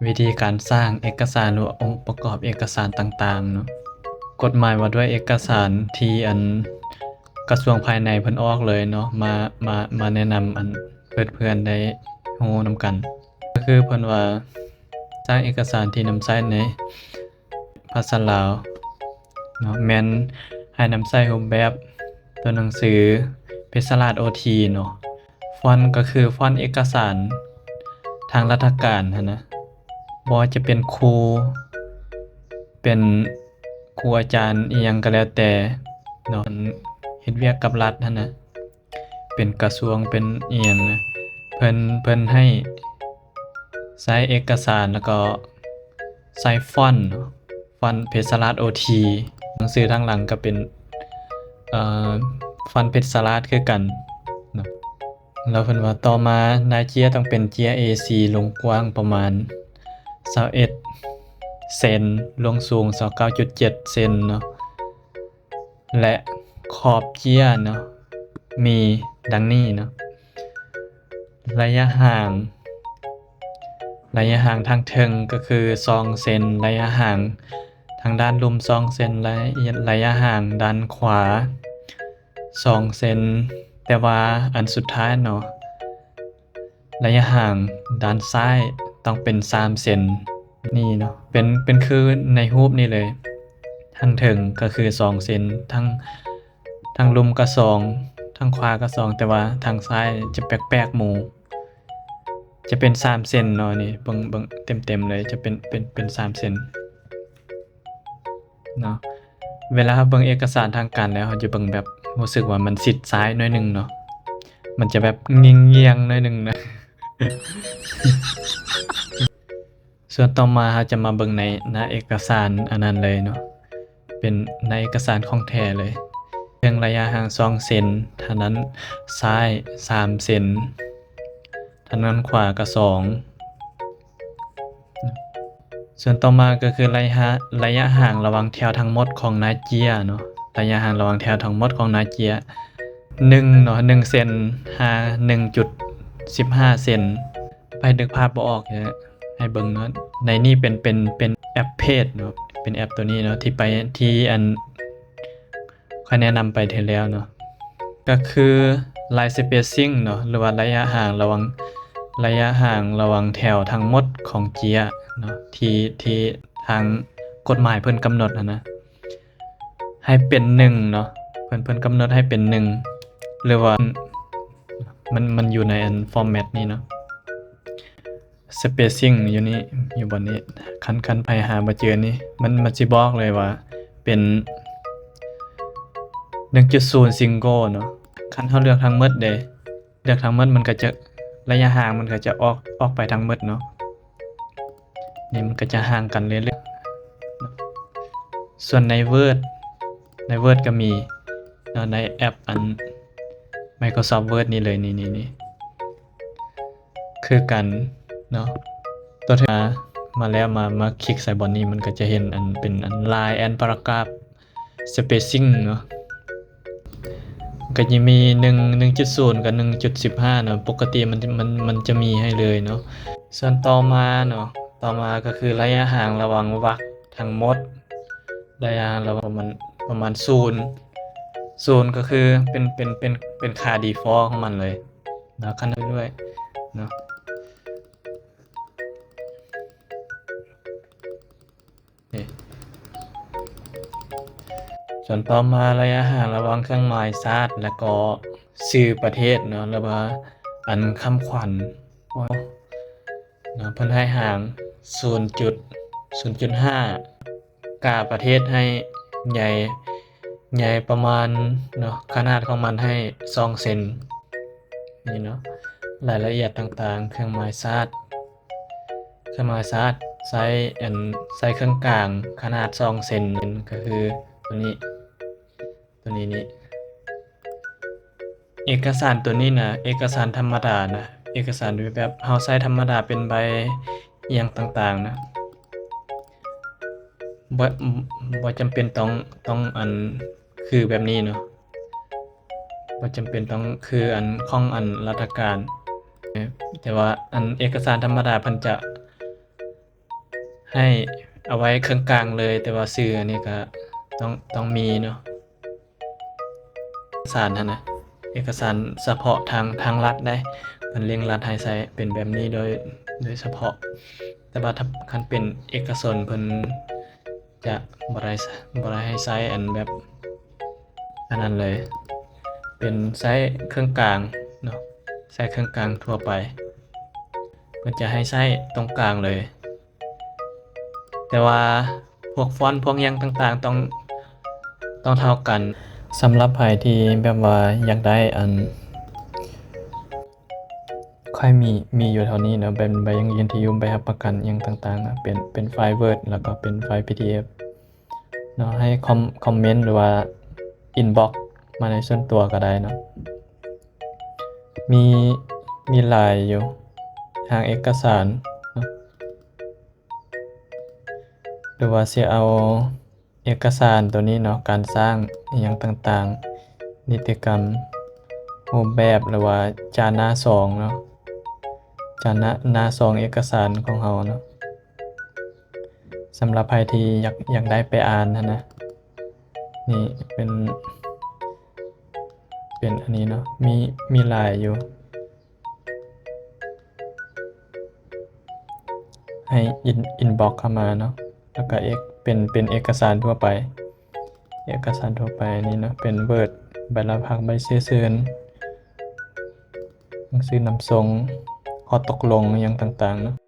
ວິທີການສ້າງເອກະສານ ຫຼືວ່າອົງປະກອບເອກະສານຕ່າງໆເນາະ. ກົດໝາຍວ່າດ້ວຍເອກະສານທີ່ອັນກະຊວງພາຍໃນເພິ່ນອອກເລີຍເນາະ ມາ ມາ ມາແນະນຳອັນເພື່ອນໆໄດ້ຮູ້ນຳກັນ. ກໍຄືເພິ່ນວ່າສ້າງເອກະສານທີ່ນຳໃຊ້ໃນພາສາລາວເນາະ ແມ່ນໃຫ້ນຳໃຊ້ຮູບແບບຕົວໜັງສືເພັດສະຫຼາດໂອທີເນາະ. ຟອນກໍຄືຟອນເອກະສານທາງລັດຖະການຫັ້ນນະ ບໍ່ວ່າຈະເປັນຄູ ເປັນຄູອາຈານອີ່ຫຍັງກໍແລ້ວແຕ່ເນາະ ເຮັດວຽກກັບລັດຫັ້ນນະ ເປັນກະຊວງ ເປັນອີ່ຫຍັງນະ ເພິ່ນ ເພິ່ນໃຫ້ໃຊ້ເອກະສານ ແລ້ວກໍໃຊ້ຟອນເນາະ ຟອນເພັດສະຫຼາດໂອທີ ໜັງສືທາງຫຼັງກໍເປັນ ເອີ ຟອນເພັດສະຫຼາດຄືກັນເນາະ. ແລ້ວເພິ່ນວ່າຕໍ່ມານາເຈ້ຍຕ້ອງເປັນເຈ້ຍເອສີ່ ລວງກວ້າງປະມານຊາວເອັດເຊັນ ລວງສູງຊາວເກົ້າຈຸດເຈັດເຊັນເນາະ ແລະ ຂອບເຈ້ຍເນາະ ມີດັ່ງນີ້ເນາະ ໄລຍະຫ່າງ ໄລຍະຫ່າງທາງເທິງກໍຄືສອງເຊັນ ໄລຍະຫ່າງທາງດ້ານລຸ່ມສອງເຊັນ ໄລ ໄລຍະຫ່າງດ້ານຂວາສອງເຊັນ ແຕ່ວ່າອັນສຸດທ້າຍເນາະ ໄລຍະຫ່າງດ້ານຊ້າຍຕ້ອງເປັນສາມເຊັນ ນີ້ເນາະ ເປັນ ເປັນຄືໃນຮູບນີ້ເລີຍ ທາງເທິງກໍຄືສອງເຊັນ ທາງ ທາງລຸ່ມກໍສອງ ທາງຂວາກໍສອງ ແຕ່ວ່າທາງຊ້າຍຈະແປກໆໝູ່ ຈະເປັນສາມເຊັນເນາະ. ນີ້ເບິ່ງ ເບິ່ງເຕັມໆເລີຍ ຈະເປັນ ເປັນ ເປັນສາມເຊັນເນາະ. ເວລາເຮົາເບິ່ງເອກະສານທາງການແລ້ວ ເຮົາຈະເບິ່ງແບບ ຮູ້ສຶກວ່າມັນຊິດຊ້າຍໜ້ອຍໜຶ່ງເນາະ ມັນຈະແບບງ່ຽງໆໜ້ອຍໜຶ່ງນະ. ສ່ວນຕໍ່ມາເຮົາຈະມາເບິ່ງໃນໜ້າເອກະສານອັນນັ້ນເລີຍເນາະ ເປັນໜ້າເອກະສານຂອງແທ້ເລີຍ. ເຖິງໄລຍະຫ່າງສອງເຊັນ ທາງດ້ານຊ້າຍສາມເຊັນ ທາງດ້ານຂວາກໍສອງ. ສ່ວນຕໍ່ມາກໍຄືໄລຍະ ໄລຍະຫ່າງລະຫວ່າງແຖວທັງໝົດຂອງໜ້າເຈ້ຍເນາະ ໄລຍະຫ່າງລະຫວ່າງແຖວທັງໝົດຂອງໜ້າເຈ້ຍ ໜຶ່ງເນາະ ໜຶ່ງເຊັນ ຫາ ໜຶ່ງຈຸດສິບຫ້າເຊັນ. ໃຜນຶກພາບບໍ່ອອກ ໃຫ້ເບິ່ງເນາະ ໃນນີ້ເປັນ ເປັນ ເປັນແອັບເພຈເນາະ ເປັນແອັບໂຕນີ້ເນາະ ທີ່ໄປ ທີ່ອັນ ຂ້ອຍແນະນຳໄປເທື່ອແລ້ວເນາະ ກໍຄືລາຍສະເປຊິງເນາະ ຫຼືວ່າໄລຍະຫ່າງລະຫວ່າງ ໄລຍະຫ່າງລະຫວ່າງແຖວທັງໝົດຂອງເຈ້ຍເນາະ ທີ່ ທີ່ທາງກົດໝາຍເພິ່ນກຳນົດຫັ້ນນະ ໃຫ້ເປັນໜຶ່ງເນາະ ເພິ່ນ ເພິ່ນກຳນົດໃຫ້ເປັນໜຶ່ງ ຫຼືວ່າມັນ ມັນຢູ່ໃນອັນຟໍແມັດນີ້ເນາະ. ສະເປຊິງຢູ່ນີ້ ຢູ່ບ່ອນນີ້ ຄັນ ຄັນໃຜຫາບໍ່ເຈີນີ້ ມັນ ມັນຊິບອກເລີຍວ່າເປັນ ໜຶ່ງຈຸດສູນ ຊິງໂກເນາະ. ຄັນເຮົາເລືອກທັງໝົດເດ້ ເລືອກທັງໝົດ ມັນກໍຈະ ໄລຍະຫ່າງມັນກໍຈະອອກ ອອກໄປທັງໝົດເນາະ. ນີ້ມັນກໍຈະຫ່າງກັນເລື້ອຍໆ. ສ່ວນໃນເວີດ ໃນເວີດກໍມີເນາະ ໃນແອັບອັນໄມໂຄຣຊອບເວີດນີ້ເລີຍ ນີ້ ນີ້ ນີ້ ຄືກັນເນາະ. ຕົວເທມາ ມາແລ້ວ ມາ ມາຄລິກໃສ່ບ່ອນນີ້ ມັນກໍຈະເຫັນອັນເປັນອັນລາຍແອນປາຣາກຣາຟ ສະເປຊິງເນາະ ກໍຈະມີໜຶ່ງ ໜຶ່ງຈຸດສູນ ກັບ ໜຶ່ງຈຸດສິບຫ້າເນາະ ປົກກະຕິມັນ ມັນ ມັນຈະມີໃຫ້ເລີຍເນາະ. ສ່ວນຕໍ່ມາເນາະ ຕໍ່ມາກໍຄືໄລຍະຫ່າງລະຫວ່າງວັກທັງໝົດ ໄລຍະຫ່າງລະຫວ່າງປະມານ ປະມານສູນ ສູນກໍຄືເປັນ ເປັນ ເປັນ ເປັນຄ່າດີຟອລຂອງມັນເລີຍເນາະ ຄັນເຮົາເລື່ອຍເນາະ. ນີ້ ສ່ວນຕໍ່ມາໄລຍະຫ່າງລະຫວ່າງເຄື່ອງໝາຍຊາດ ແລະກໍຊື່ປະເທດເນາະ ຫຼືວ່າອັນຄຳຂວັນເນາະ ເພິ່ນໃຫ້ຫ່າງສູນຈຸດ ສູນຈຸດຫ້າ ກາປະເທດໃຫ້ໃຫຍ່ ໃຫຍ່ປະມານເນາະ ຂະໜາດຂອງມັນໃຫ້ສອງເຊັນ ນີ້ເນາະ ລາຍລະອຽດຕ່າງໆ ເຄື່ອງໝາຍຊາດ ເຄື່ອງໝາຍຊາດ ໃຊ້ອັນ ໃຊ້ເຄື່ອງກາງຂະໜາດສອງເຊັນ ກໍຄືຕົວນີ້ ຕົວນີ້ນີ້ ເອກະສານຕົວນີ້ນະ ເອກະສານທຳມະດານະ ເອກະສານແບບເຮົາໃຊ້ທຳມະດາ ເປັນໃບອີ່ຫຍັງຕ່າງໆນະ ບໍ່ ບໍ່ຈຳເປັນຕ້ອງ ຕ້ອງອັນ ຄືແບບນີ້ເນາະ ບໍ່ຈຳເປັນຕ້ອງຄືອັນຂອງອັນລັດຖະການ ແຕ່ວ່າອັນເອກະສານທຳມະດາເພິ່ນຈະ ໃຫ້ເອົາໄວ້ເຄິ່ງກາງເລີຍ, ແຕ່ວ່າຊື່ອັນນີ້ກໍຕ້ອງ, ຕ້ອງມີເນາະ. ສານຫັ້ນນະ, ເອກະສານສະເພາະທາງ, ທາງລັດໄດ໋, ເພິ່ນເລັ່ງລັດໃຫ້ໃຊ້ເປັນແບບນີ້ໂດຍ, ໂດຍສະເພາະ. ແຕ່ວ່າຖ້າ, ຄັນເປັນເອກະຊົນ ເພິ່ນຈະບໍ່ໄດ້, ບໍ່ໄດ້ໃຫ້ໃຊ້ອັນແບບອັນນັ້ນເລີຍ, ເປັນໃຊ້ເຄິ່ງກາງເນາະ, ໃຊ້ເຄິ່ງກາງທົ່ວໄປ. ເພິ່ນຈະໃຫ້ໃຊ້ຕົງກາງເລີຍ. ແຕ່ວ່າພວກຟອນພວກຫຍັງຕ່າງໆ ຕ້ອງ, ຕ້ອງເທົ່າກັນ. ສຳລັບໃຜທີ່ແບບວ່າຢາກໄດ້ອັນ ຂ້ອຍມີ, ມີຢູ່ເທົ່ານີ້ເນາະ, ເປັນໃບຢັ້ງຢືນທີ່ຢູ່, ໃບຮັບປະກັນຫຍັງຕ່າງໆນະ, ເປັນ, ເປັນໄຟລ໌ Word ແລ້ວກໍເປັນໄຟລ໌ PDF ເນາະ, ໃຫ້ຄອມ, ຄອມເມັນ ຫຼືວ່າ inbox ມາໃນສ່ວນຕົວກໍໄດ້ເນາະ. ມີ, ມີຫຼາຍຢູ່, ຫາງເອກະສານເນາະ, ຫຼືວ່າຊິເອົາເອກະສານໂຕນີ້ເນາະ, ການສ້າງອີ່ຫຍັງຕ່າງໆ, ນິຕິກຳ, ຮູບແບບ ຫຼືວ່າຈານໜ້າຊອງເນາະ, ຈານໜ້າ, ໜ້າຊອງເອກະສານຂອງເຮົາເນາະ. ສຳລັບໃຜທີ່ຢາກ, ຢາກໄດ້ໄປອ່ານຫັ້ນນະ, ນີ້ເປັນ, ເປັນອັນນີ້ເນາະ, ມີ, ມີຫຼາຍຢູ່. ໃຫ້ in, inbox ເຂົ້າມາເນາະ, ແລ້ວກໍເອກ, ເປັນ, ເປັນເອກະສານທົ່ວໄປ, ເອກະສານທົ່ວໄປນີ້ເນາະ, ເປັນ Word ໃບລາພັກ, ໃບເຊື້ອເຊີນ, ໜັງສືນຳສົ່ງ, ຂໍ້ຕົກລົງຫຍັງຕ່າງໆເນາະ.